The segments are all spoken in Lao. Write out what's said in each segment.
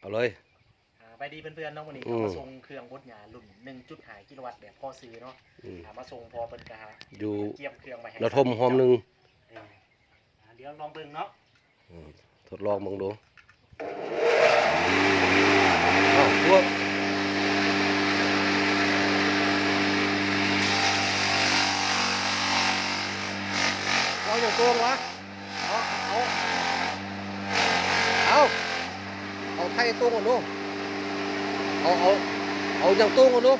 ເອົາເລີຍ. ອ່າ ສະບາຍດີເພື່ອນໆເນາະ, ມື້ນີ້ ອືມ ກໍມາສົ່ງເຄື່ອງບົດຫຍ້າລຸ້ນໜຶ່ງຈຸດຫ້າກິໂລວັດແບບພໍຊື້ເນາະ. ອືມ ອ່າ ມາສົ່ງພໍ່ເພິ່ນກໍຫາ ຢູ່ ກຽມເຄື່ອງໄວ້ໃຫ້ ລະທົມຫອມໜຶ່ງ. ເອີ ອ່າ ດຽວລອງເບິ່ງເນາະ. ອືມ ທົດລອງເບິ່ງດູ. ອ້າວ ຕົວະ ເອົາຫຍັງຕົວະວະ? ເອົາ ເອົາ ເອົາ ເອົາໄທຕົງກ່ອນດູ. ເອົາ ເອົາ ເອົາຫຍັງຕົງກ່ອນດູ.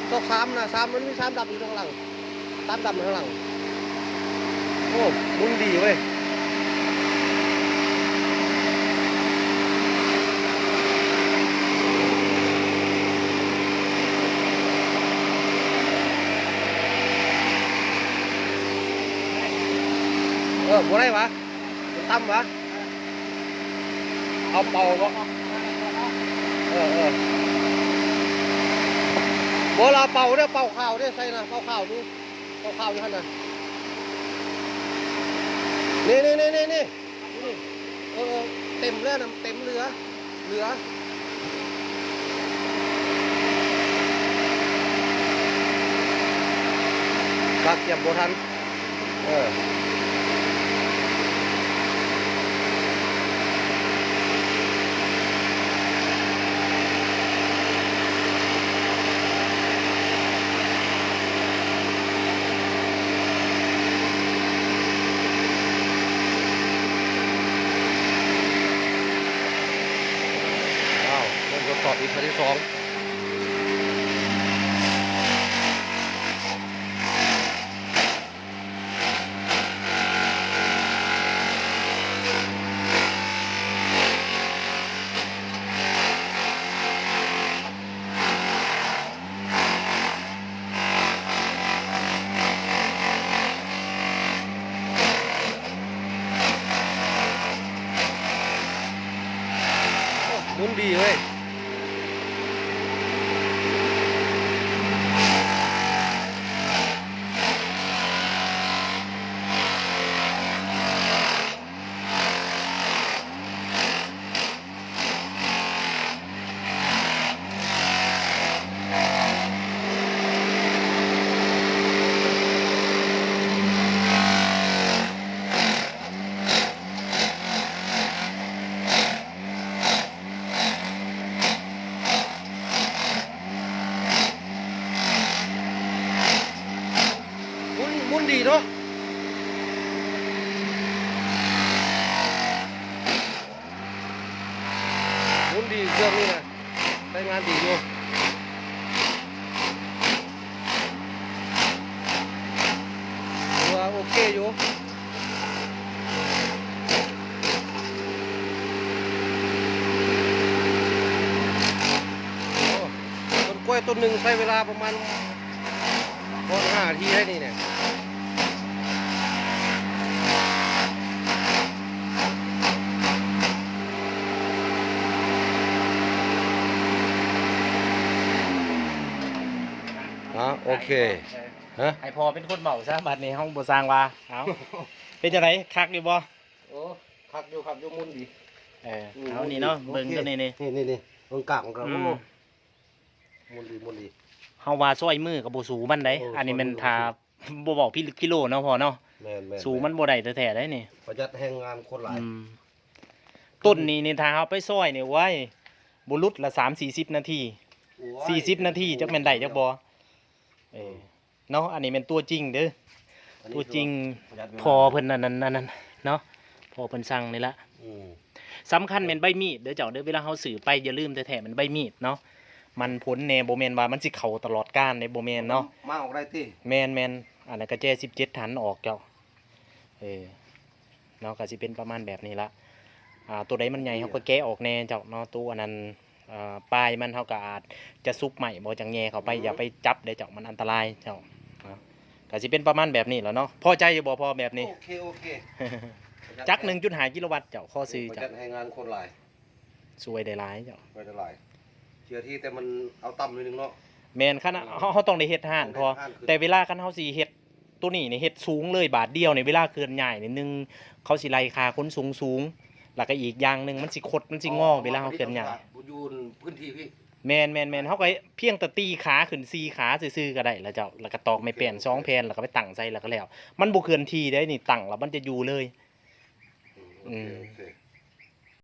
ຊອກສາມນະ ສາມ ມັນມີສາມດຳຢູ່ທາງຫຼັງ ສາມດຳຢູ່ທາງຫຼັງ. ໂອ້ ໝຸນດີເວີຍ. ເອີ ບໍ່ໄດ້ຫວາ? ມັນຕ່ຳຫວາ? ເອົາເປົ່າບໍ່? ເອີ ເອີ ບໍ່ລະ ເປົ່າເດີ້ ເປົ່າຂາວເດີ້ ໃສ່ນະ ເປົ່າຂາວນີ້ ເປົ່າຂາວຢູ່ຫັ້ນນະ. ນີ້ ນີ້ ນີ້ ນີ້ ນີ້ ເອີ ເອີ ເຕັມແລ້ວນະ ເຕັມເຫຼືອ ເຫຼືອ ກະກຽບບໍ່ທັນ. ເອີ ອ້າວ ເບິ່ງທົດສອບອີກເທື່ອທີສອງ. ໝຸນດີເວີຍ. ໝຸນ ໝຸນດີເນາະ ໝຸນດີເຄື່ອງນີ້ນະ ໃຊ້ງານດີຢູ່ ຖືວ່າໂອເຄຢູ່. ໂອ້ ຕົ້ນກ້ວຍຕົ້ນໜຶ່ງໃຊ້ເວລາປະມານຮອດຫ້ານາທີໄດ໋ນີ້ນະ. ອ່າ ໂອເຄ ຮະ ໃຫ້ພໍ່ເປັນຄົນເວົ້າຊະ ບັດນີ້ເຮົາບໍ່ຊ່າງວ່າ. ເອົາ ເປັນຈັ່ງໃດ ຄັກຢູ່ບໍ່? ໂອ້ ຄັກຢູ່ ຄັກຢູ່ ໝຸນດີ. ເອີ ອືມ ເອົານີ້ເນາະ ໝຸນດີ ເບິ່ງໂອເຄ ຕົວນີ້ນີ້ ນີ້ໆໆ ເບິ່ງກາງມັນກໍ ອືມ ໂອ້ ໝຸນດີ ໝຸນດີ. ເຮົາວ່າຊອຍມືກໍບໍ່ສູ້ມັນໃດ໋. ໂອ້ ອັນນີ້ແມ່ນ ຊອຍມືກໍບໍ່ສູ້ ຖ້າບໍ່ເວົ້າພິລຶກພິໂລເນາະພໍ່ເນາະ. ແມ່ນໆໆ ສູ້ມັນບໍ່ໄດ້ແທ້ໆໄດ໋ນີ້ ປະຢັດແຮງງານຄົນຫຼາຍ. ອືມ ຕົ້ນນີ້ນີ້ ຖ້າເຮົາໄປຊອຍນີ້ ໂອ້ຍ ບໍ່ຫຼຸດລະສາມສີ່ສິບນາທີ ໂອ້ຍ ສີ່ສິບນາທີ ຈັກແມ່ນໄດ້ຈັກບໍ່? ເອີ ອືມ ເນາະ ອັນນີ້ແມ່ນຕົວຈິງເດີ້ ອັນນີ້ ຕົວຈິງ ຄືວ່າປະຢັດເວລາ ພໍ່ເພິ່ນອັນນັ້ນ ອັນນັ້ນເນາະ ພໍ່ເພິ່ນສັ່ງນີ້ລະ. ອືມ ສຳຄັນແມ່ນໃບມີດເດີ້ເຈົ້າເດີ້ ເວລາເຮົາຊື້ໄປຢ່າລືມແທ້ໆ ແມ່ນໃບມີດເນາະ ມັນຜົນແດ່ ບໍ່ແມ່ນວ່າມັນຊິເຂົ້າຕະຫຼອດການເດ້ ບໍ່ແມ່ນເນາະ ມາອອກໄດ້ຕິ. ແມ່ນໆ ອັນນັ້ນກະແຈສິບເຈັດຖັນອອກເຈົ້າ. ເອີ ເນາະ ກໍຊິເປັນປະມານແບບນີ້ລະ. ອ່າ ຕົວໃດມັນໃຫຍ່ ເຮົາກໍແກະອອກແດ່ເຈົ້າເນາະ ໂຕອັນນັ້ນ ເອີ ປາຍມັນ ເຮົາກໍອາດຈະສຸບໄມ້ບໍ່ ຈັ່ງແຍ່ເຂົ້າໄປ. ອືມ ຢ່າໄປຈັບເດ້ເຈົ້າ ມັນອັນຕະລາຍເຈົ້າເນາະ. ກໍຊິເປັນປະມານແບບນີ້ລະເນາະ. ພໍໃຈຢູ່ບໍ່ພໍ່ແບບນີ້? ໂອເຄ ໂອເຄ ຈັກໜຶ່ງຈຸດຫ້າກິໂລວັດເຈົ້າ ຂໍຊື້ເຈົ້າ. ປະຢັດແຮງງານຄົນຫຼາຍ ຊ່ວຍໄດ້ຫຼາຍເຈົ້າ ຊ່ວຍໄດ້ຫຼາຍ. ເທື່ອທີ່ແຕ່ມັນເອົາຕ່ຳໜ້ອຍໜຶ່ງເນາະ. ແມ່ນ ຄັນ ເອີ ເຮົາ ເຮົາຕ້ອງໄດ້ເຮັດຮ້ານ ເພາະວ່າແຕ່ເວລາຄັນເຮົາຊິເຮັດ ໂຕນີ້ນີ້ເຮັດສູງເລີຍ ບາດດຽວນີ້ເວລາເຄື່ອນຍ້າຍນີ້ ໜຶ່ງ ເຂົາຊິໄລ່ຄ່າຂົນສົ່ງສູງ ແລ ແລ້ວກໍອີກຢ່າງໜຶ່ງ ມັນຊິຄົດ ມັນຊິງໍ ເວລາເຮົາເຄື່ອນຍ້າຍ ຢູ່ພື້ນທີ່ພີ້ ແມ່ນໆໆ ເຮົາກໍພຽງແຕ່ຕີຂາຂຶ້ນສີ່ຂາຊື່ໆກໍໄດ້ລະເຈົ້າ ແລ້ວກໍຕອກໄມ້ແປ້ນສອງແຜ່ນ ແລ້ວກໍໄປຕັ້ງໃສ່ ແລ້ວກໍແລ້ວ ມັນບໍ່ເຄື່ອນທີ່ເດ້ນີ້ ຕັ້ງແລ້ວມັນຈະຢູ່ເລີຍ. ອືມ ໂອເຄ ອືມ ໂອເຄ